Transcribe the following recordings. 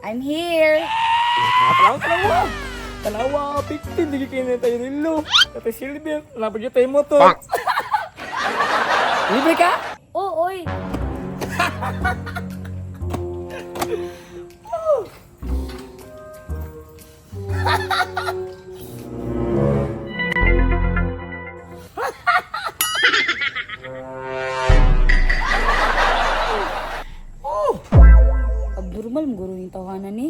I'm here. Tanawa, tanawa! Tanawa, 15, di kayo na tayo nilo. Tatay Silver, lapag yung tayo motor. Libre ka? Oo, oy. Abnormal mo guro yung tawanan ni.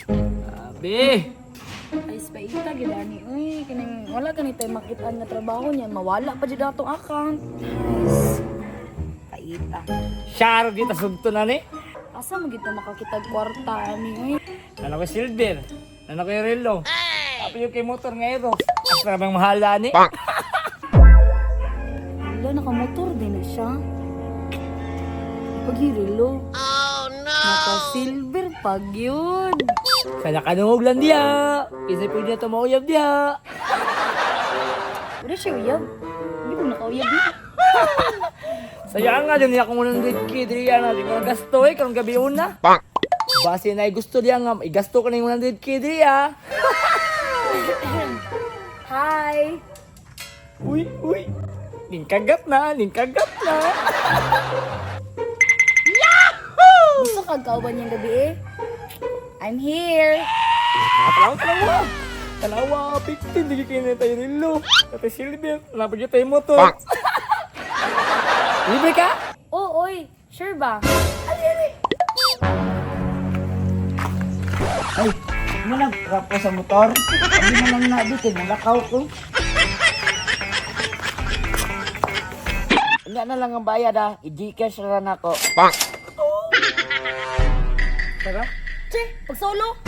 Sabi! Ay, paita gid ani uy, kining wala gani tay makitaan nga trabaho niya, mawala pa jud atong account. Nice. Paita. Syaro dito sugto na ni. Asa man gid ta makakitag kwarta ani uy? Nana ko silver. Nana ko yung relo. Tapos yung kay motor nga ito. Asa bang mahala ni? Wala, nakamotor din na siya. Pag-irilo. Oh, no! Naka-silver pag yun. Sa nakanuhog lang diya. Isa pwede na tumauyab diya. Wala siya uyab. Hindi ko nakauyab na. Saya nga din niya akong 100K diya na. Di ko gasto eh. Karong gabi una. Base na gusto diya nga. Igasto ko na yung 100K diya. Hi! Uy, uy. Ningkagat na, ningkagat na. Gusto kag kauban niyang gabi eh? I'm here! Tanawa, tanawa. Tanawa, 15, di kayo na tayo nilo. Tatay Silver, lapag yung tayo motor. Libre ka? Oo, oy. Sure ba? Ay, mo nag ko sa motor. Hindi na lang na dito, nalakaw ko. Unya na lang ang bayad ah. I-Gcash na lang ako. Tara. Che, pag solo!